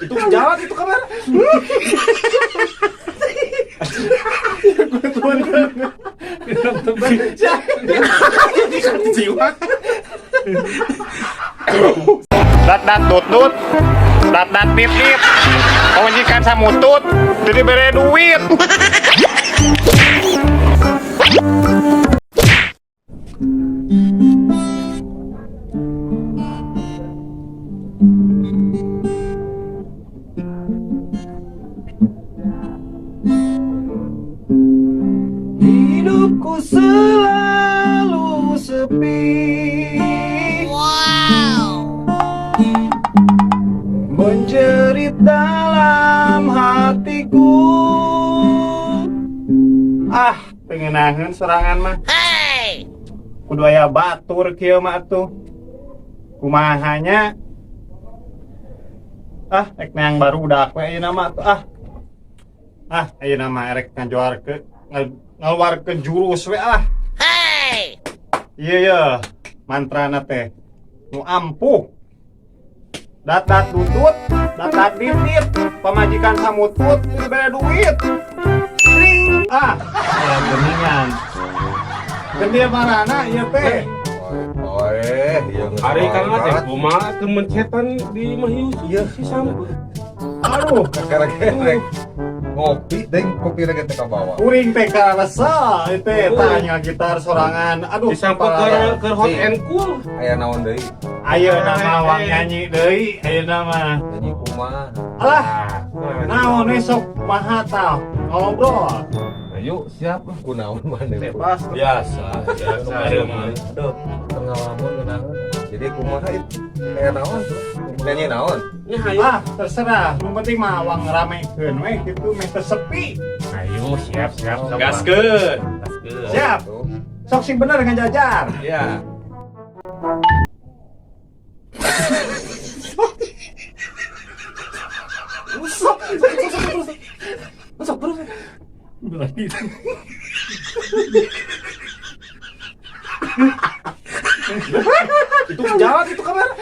Itu jalan itu kamera. Dat dat dut dut, dat dat dit dit, pamajikan samutut, jadi bere duit. Hidupku selalu sepi. Wow. Menjerit dalam hatiku. Ah, pengenahan serangan mah. Kudu aya batur kieu mah atuh. Kumaha nya? Ah, rek yang baru udah we ayeuna mah atuh ah. Ah, ayeuna mah erek ngajuarkeun ngaluarkeun jurus we ah. Iya ya, mantrana teh. Nu ampuh. Dat dat dutut, dat dat dit dit, pamajikan samutut, teu bere duit. Ring. Ah, ya geningan. Gede marana ieu teh. Oh, iya. Hari kan teh kumaha teu mencetan di Imah Yusuf Iya. si sampe. Aduh, Kerek-kerek. Ngopi, deng kopi lagi teh kabawa. kuring teh karasa ieu teh tanya gitar sorangan. Aduh, Si sampe kepala. keur hot and cool. Aya naon deui? Ayeuna mah wang nyanyi deui, ayeuna mah. Nyanyi kumaha? Alah, naon we sok kumaha tah ngobrol. Ayo, siap lah kunaon maneh. Bebas. Biasa, biasa. Aduh, tengah lamun ngeunaheun. Jadi kumaha itu? Aya naon? Nyanyi naon? Nya hayu. Ah, terserah. Nu penting mah wang ramekeun we kitu meh teu sepi. Ayo siap siap. Sok. Gaskeun. Gaskeun. Siap. Tuh. Sok sing bener ngajajar. Iya. Sok, sok, sok, terus. Sok terus. Itu jalan itu kamera.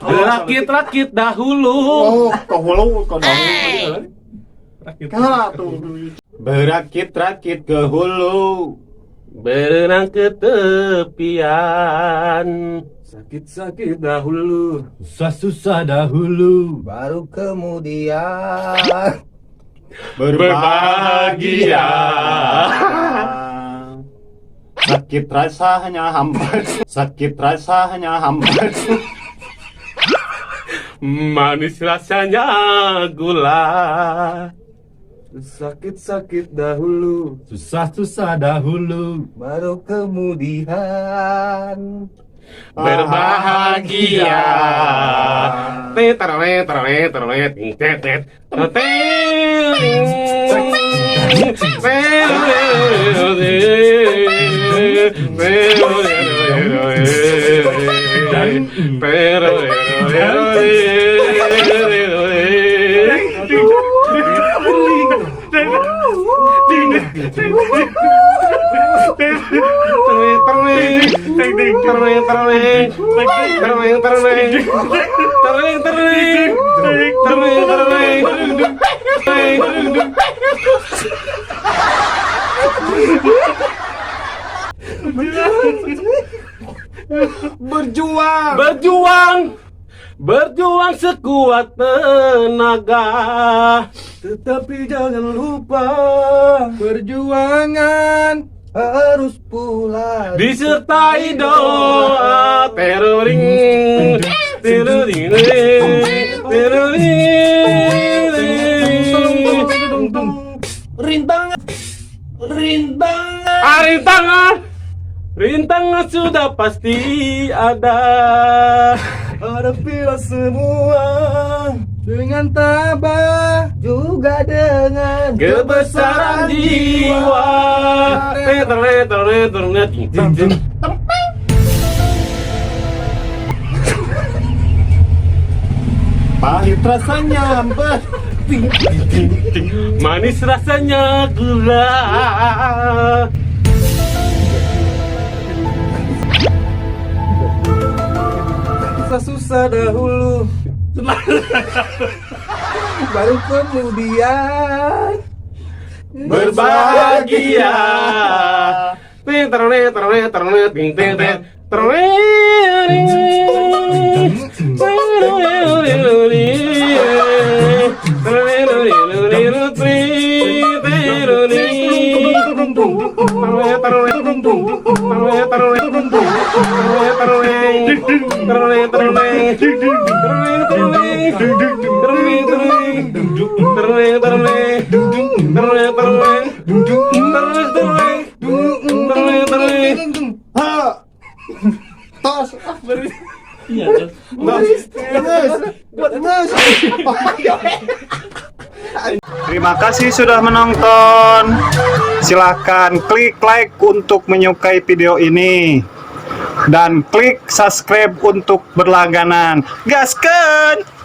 Rakit-rakit dahulu. Oh, ke hulu ke dahulu. Kalah tuh. Berakit-rakit ke hulu. Berenang ke tepian. Sakit-sakit dahulu. Susah-susah dahulu. Baru kemudian Berbahagia. Sakit rasanya hampa. Sakit rasanya hampa. Manis rasanya gula. Sakit-sakit dahulu. Susah-susah dahulu. Baru kemudian Berbahagia. Tet terlet terlet terlet tet tet tet. Berjuang. Berjuang, berjuang sekuat tenaga. Tetapi jangan lupa perjuangan harus pula Disertai doa teroring, teroring, teroring. Rintangan. Rintangan. Ah, rintangan, rintangan sudah pasti ada. Hadapilah semua dengan tabah juga dengan Kebesaran jiwa. Terlet, terlet, terlet, ting, ting. Pahit rasanya. Ting ting ting ting. Manis rasanya gula. Susah-susah dahulu. Baru kemudian Berbahagia. Ting terone terone terone ting ting ting. Terone. Ha. Tos. Ah, beri. Iya, terus. Tos. Tos. Terima kasih sudah menonton. Silahkan klik like untuk menyukai video ini. Dan klik subscribe untuk berlangganan. Gaskeun!